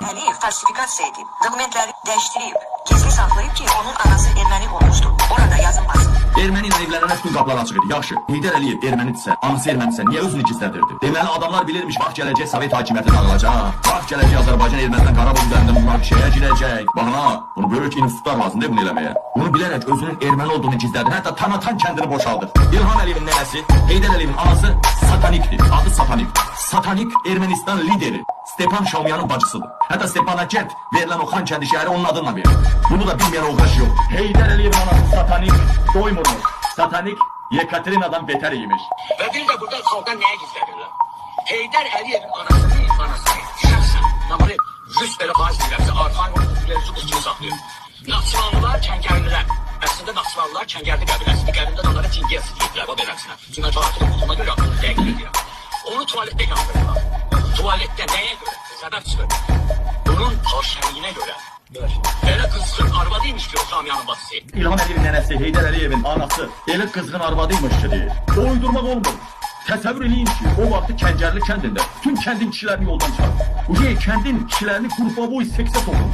Əliyev falsifikasiya edib, dokumentləri dəyişdirib, gizli saxlayıb ki, onun anası erməni olmuşdu. Orada yazılmasın. Erməni ilə evlənənə bütün qapılar açıq idi. Yaxşı, Heydər Əliyev ermənidirsə, anası ermənidirsə, niyə özünü gizlədirdi? Deməli adamlar bilirmiş, vaxt gələcək Sovet hakimiyyəti dağılacaq. Vaxt gələcək Azərbaycan Ermənistan Qarabağ üzərində münaqişəyə girəcək. Bax ha, bunu böyük institutlar lazımdır bunu eləməyə. Bunu bilərək özünün erməni olduğunu gizlədir. Hətta Tanatan kəndini boşaldır. İlham Əliyevin nənəsi, Heydər Əliyevin anası satanikdir. Adı Satanik. Satanik Ermənistan lideri Stepan Şaumyanın bacısıdır. Hətta Stepanakert verilən o xan kəndi şəhəri onun adıyla verilir. Bunu da bilməyən oğraş yox. Heydər Əliyevin anası satanik doymurmuş. Satanik Yekaterina'dan beter iyiymiş. Və bir də burada xalqdan nəyə gizlədirlər? Heydər Əliyevin anasını şəxsən, mən bunu 100 belə faiz deyirəm, arxayın olun, bu kimi saxlayır. Naxçıvanlılar, Kəngərlilər. Əslində Naxçıvanlılar Kəngərli qəbiləsidir. Qədimdə də onlara Çingiz deyirdilər, o beləsinə. Çünki mən tarixi olduğuma görə bunu dəqiq bilirəm. Onu tualetdə yandırdılar. Tualetdə nəyə görə? Səbəb çıxır. Bunun paşəliyinə görə. Elə qızğın arvadı imiş ki, o Şamyanın bacısı. İlham Əliyevin nənəsi Heydər Əliyevin anası elə qızğın arvadıymış ki deyir. Uydurmaq olmur. Təsəvvür eləyin ki, o vaxtı Kəngərli kəndində bütün kəndin kişilərini yoldan çıxarır. Uca kəndin kişilərini qrupaboy seksə soxur.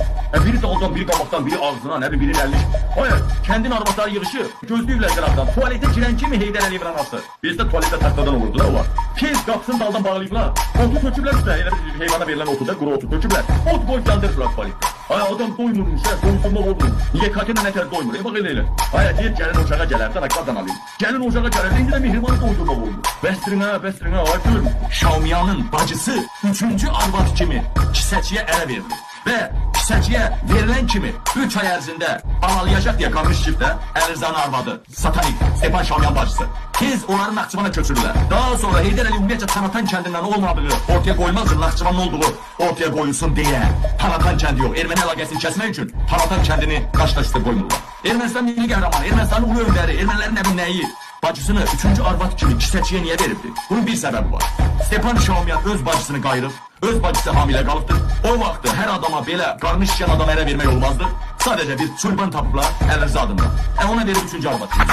Biri daldan, biri qabaqdan, biri ağzına, nə bilim, birinin əlini. Hayır, kəndin arvadları yığışır, gözləyirlər qıraqdan. Tualetə girən kimi Heydər Əliyevin anası. Bizdə tualetdə taxtadan olurdu da o vaxt. Tez qapısını daldan bağlayıblar. Otu töküblər üstə, elə bir heyvana verilən otu da, quru otu töküblər. Ot qoyub yandırıblar tualetdə. Ay adam doymurmuş, hə, doydurmaq olmur. Yekaterina nətər doymur? Bax elə elə. Ay deyir gəlin ocağa gələrdi, ana qadan alayım. Gəlin ocağa gələrdi, indi də mehribanı doydurmaq olmur. Bəsdirin ha, bəsdirin ha, ay görüm. Şaumyanın bacısı üçüncü arvad kimi kisəçiyə ərə verilir. Və kisəçiyə verilən kimi 3 ay ərzində balalayacaq deyə qarmış çiftə Əlirzanın arvadı, satanik, Stepan Şaumyan bacısı. Tez onları Naxçıvana köçürürlər. Daha sonra Heydər Əliyev ümumiyyətcə Tanatan kəndindən olmadığı ortaya qoyulmaz üçün Naxçıvanın olduğu ortaya qoyulsun deyə Tanatan kəndi yox, erməni əlaqəsini kəsmək üçün Tanatan kəndini qaş-qaş üstə qoymurlar. Ermənistan milli qəhrəmanı, Ermənistanın ulu öndəri, ermənilərin nə bilim nəyi bacısını üçüncü arvad kimi kisəçiyə niyə veribdi? Bunun bir səbəbi var. Stepan Şaumyan öz bacısını qayırıb, öz bacısı hamilə qalıbdır. O vaxtı hər adama belə qarnı şişən adama ərə vermək olmazdı. Sadəcə bir çulban tapıblar Əlirza adında. Ona verib üçüncü arvad kimi.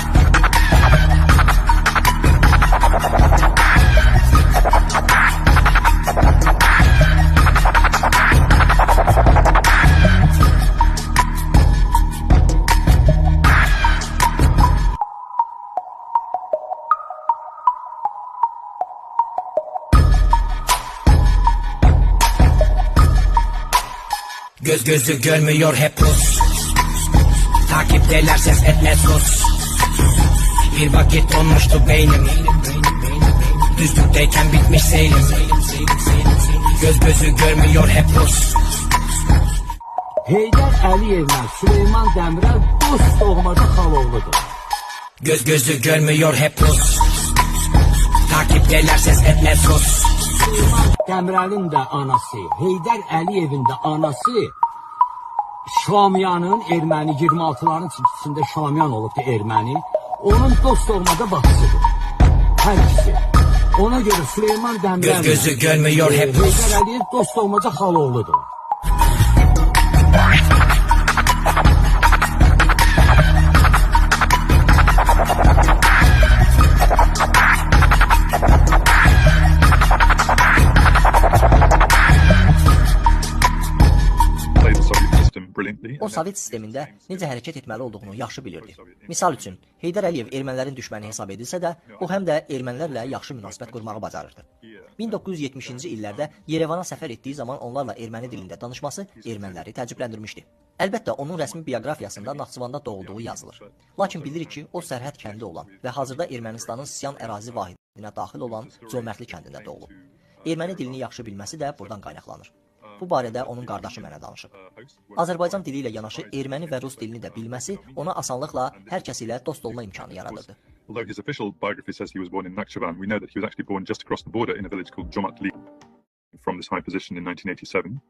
Göz gözü görmüyor hep pus. Takipteler, ses etme sus. Bir vakit donmuştu beynim. Düzlükteyken bitmiş seyrim. Göz gözü görmüyor hep pus. Heydər Əliyevlə Süleyman Dəmirəl dost doğmaca xaloğludur. Göz gözü görmüyor hep pus. Takipteler, ses etme sus. Süleyman Dəmirəlin də anası, Heydər Əliyevin də anası Şamyanın erməni 26-ların içində Şamyan olubdu erməni. Onun dost doğmaca bacısıdır. Hər ikisi. Ona görə Süleyman Dəmirəl Göz gözü görmüyor hep pus. Heydər Əliyev dost doğmaca xaloğludur. Played the Soviet system brilliantly. O Sovet sistemində necə hərəkət etməli olduğunu yaxşı bilirdi. Misal üçün, Heydər Əliyev ermənilərin düşməni hesab edilsə də, o həm də ermənilərlə yaxşı münasibət qurmağı bacarırdı. 1970-ci illərdə Yerevana səfər etdiyi zaman onlarla erməni dilində danışması erməniləri təəccübləndirmişdi. Əlbəttə, onun rəsmi bioqrafiyasında Naxçıvanda doğulduğu yazılır. Lakin bilirik ki, o sərhəd kəndi olan və hazırda Ermənistanın Syan ərazi vahidinə daxil olan Comərtli kəndində doğulub. Erməni dilini yaxşı bilməsi də buradan qaynaqlanır. Bu barədə onun qardaşı mənə danışıb. Azərbaycan dili ilə yanaşı erməni və rus dilini də bilməsi ona asanlıqla hər kəs ilə dost olma imkanı yaradırdı. Although his official biography says he was born in Nakhchivan, we know that he was actually born just across the border in a village called Jomatli from this high position in 1987.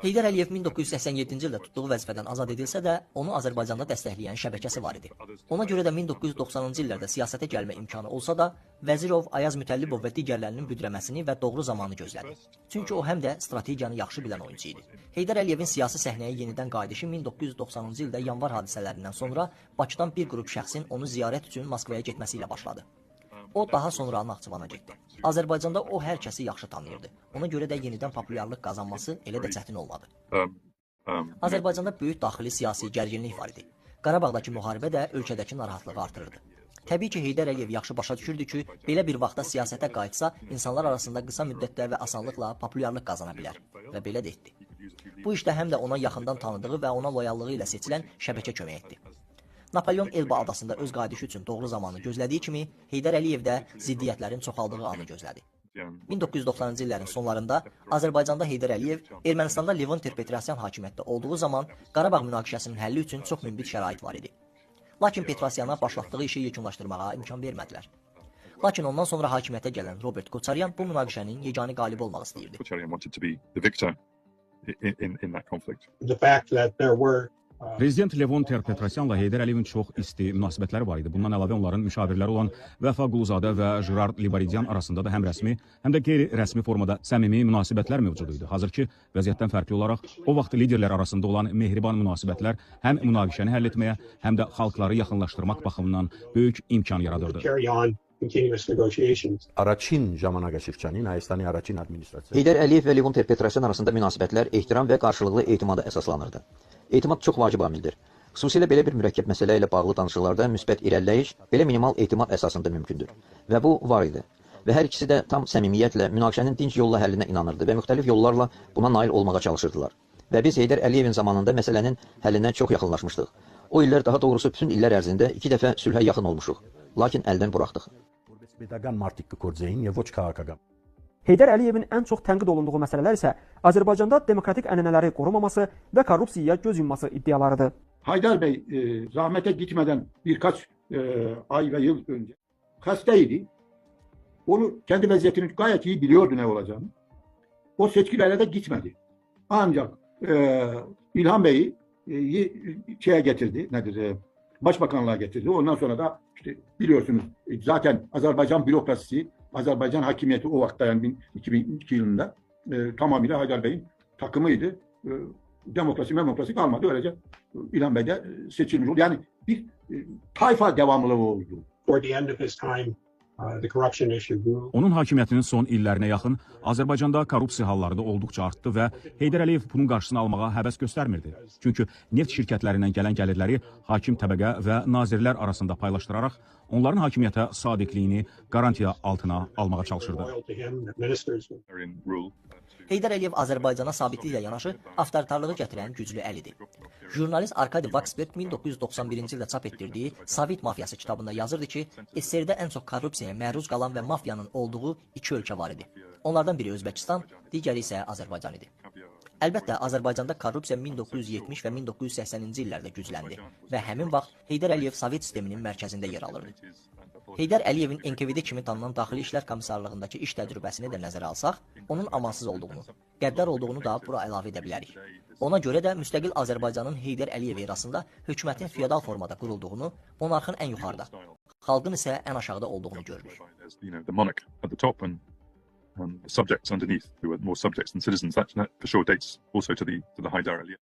Heydər Əliyev 1987-ci ildə tutduğu vəzifədən azad edilsə də, onu Azərbaycanda dəstəkləyən şəbəkəsi var idi. Ona görə də 1990-cı illərdə siyasətə gəlmə imkanı olsa da, Vəzirov, Ayaz Mütəllibov və digərlərinin büdrəməsini və doğru zamanı gözlədi. Çünki o həm də strategiyanı yaxşı bilən oyunçu idi. Heydər Əliyevin siyasi səhnəyə yenidən qayıdışı 1990-cı ildə yanvar hadisələrindən sonra Bakıdan bir qrup şəxsin onu ziyarət üçün Moskvaya getməsi ilə başladı. O daha sonra Naxçıvana getdi. Azərbaycanda o hər kəsi yaxşı tanıyırdı. Ona görə də yenidən populyarlıq qazanması elə də çətin olmadı. Azərbaycanda böyük daxili siyasi gərginlik var idi. Qarabağdakı müharibə də ölkədəki narahatlığı artırırdı. Təbii ki, Heydər Əliyev yaxşı başa düşürdü ki, belə bir vaxtda siyasətə qayıtsa, insanlar arasında qısa müddətdə və asanlıqla populyarlıq qazana bilər və belə də etdi. Bu işdə həm də ona yaxından tanıdığı və ona loyallığı ilə seçilən şəbəkə kömək etdi. Napolyon Elba adasında öz qayıdışı üçün doğru zamanı gözlədiyi kimi, Heydər Əliyev də ziddiyyətlərin çoxaldığı anı gözlədi. 1990-cı illərin sonlarında Azərbaycanda Heydər Əliyev, Ermənistanda Levon Ter-Petrosyan hakimiyyətdə olduğu zaman Qarabağ münaqişəsinin həlli üçün çox münbit şərait var idi. Lakin Petrosyana başlatdığı işi yekunlaşdırmağa imkan vermədilər. Lakin ondan sonra hakimiyyətə gələn Robert Koçaryan bu münaqişənin yeganə qalibi olmaq istəyirdi. Kocharyan wanted to be the victor in that conflict. The fact that there were Prezident Levon Ter-Petrosyanla Heydər Əliyevin çox isti münasibətləri var idi. Bundan əlavə onların müşavirləri olan Vəfa Quluzadə və Jirar Libaridyan arasında da həm rəsmi, həm də qeyri-rəsmi formada səmimi münasibətlər mövcud idi. Hazırki vəziyyətdən fərqli olaraq o vaxt liderlər arasında olan mehriban münasibətlər həm münaqişəni həll etməyə, həm də xalqları yaxınlaşdırmaq baxımından böyük imkan yaradırdı. Carry on continuous negotiations. Առաջին ժամանակաշրջանին Հայաստանի առաջին ադմինիստրացիա Heydər Əliyev və Levon Ter-Petrosyan arasında münasibətlər ehtiram və qarşılıqlı etimada əsaslanırdı. Etimad çox vacib amildir. Xüsusilə belə bir mürəkkəb məsələ ilə bağlı danışıqlarda müsbət irəliləyiş belə minimal etimad əsasında mümkündür. Və bu var idi. Və hər ikisi də tam səmimiyyətlə münaqişənin dinc yolla həllinə inanırdı və müxtəlif yollarla buna nail olmağa çalışırdılar. Və biz Heydər Əliyevin zamanında məsələnin həllinə çox yaxınlaşmışdıq. O illər, daha doğrusu bütün illər ərzində iki dəfə sülhə yaxın olmuşuq. Lakin əldən buraxdıq. Պետական մարդիկ կգործեին եւ ոչ քաղաքական։ Heydər Əliyevin ən çox tənqid olunduğu məsələlər isə Azərbaycanda demokratik ənənələri qorumaması və korrupsiyaya göz yumması iddialarıdır. Haydar Bey rahmete gitmeden birkaç ay ve yıl önce hastaydı. Onu kendi vaziyetini gayet iyi biliyordu ne olacağını. O seçkilere de gitmedi. Ancak İlhan Bey'i şeye getirdi, nedir? Başbakanlığa getirdi. Ondan sonra da işte biliyorsunuz zaten Azerbaycan bürokrasisi, Azerbaycan hakimiyeti o vakte, yani 2002 yılında tamamıyla Haydar Bey'in takımıydı. Demokrasi demokrasi kalmadı. Öylece İlhan Bey de seçilmiş oldu. Yani bir tayfa devamlılığı oldu. Toward the end of his time, the corruption issue grew. Onun hakimiyyətinin son illərinə yaxın Azərbaycanda korrupsiya halları da olduqca artdı və Heydər Əliyev bunun qarşısını almağa həvəs göstərmirdi. Çünki neft şirkətlərindən gələn gəlirləri hakim təbəqə və nazirlər arasında paylaşdıraraq onların hakimiyyətə sadiqliyini qarantiya altına almağa çalışırdı. Loyal to him, the ministers Rule. Heydər Əliyev Azərbaycana sabitliklə yanaşı avtoritarlığı gətirən güclü əl idi. Jurnalist Arkadi Vaksberg 1991-ci ildə çap etdirdiyi Sovet mafiyası kitabında yazırdı ki, SSR-də ən çox korrupsiyaya məruz qalan və mafiyanın olduğu iki ölkə var idi. Onlardan biri Özbəkistan, digəri isə Azərbaycan idi. Əlbəttə, Azərbaycanda korrupsiya 1970 və 1980-ci illərdə gücləndi və həmin vaxt Heydər Əliyev Sovet sisteminin mərkəzində yer alırdı. Heydər Əliyevin NKVD kimi tanınan Daxili İşlər Komissarlığındakı iş təcrübəsini də nəzərə alsaq, onun amansız olduğunu, qəddar olduğunu da bura əlavə edə bilərik. Ona görə də müstəqil Azərbaycanın Heydər Əliyev erasında hökumətin feodal formada qurulduğunu, monarxın ən yuxarıda, xalqın isə ən aşağıda olduğunu görürük. The monarch at the top and the subjects underneath, who are more subjects than citizens. That for sure dates also to the Haydar Aliyev.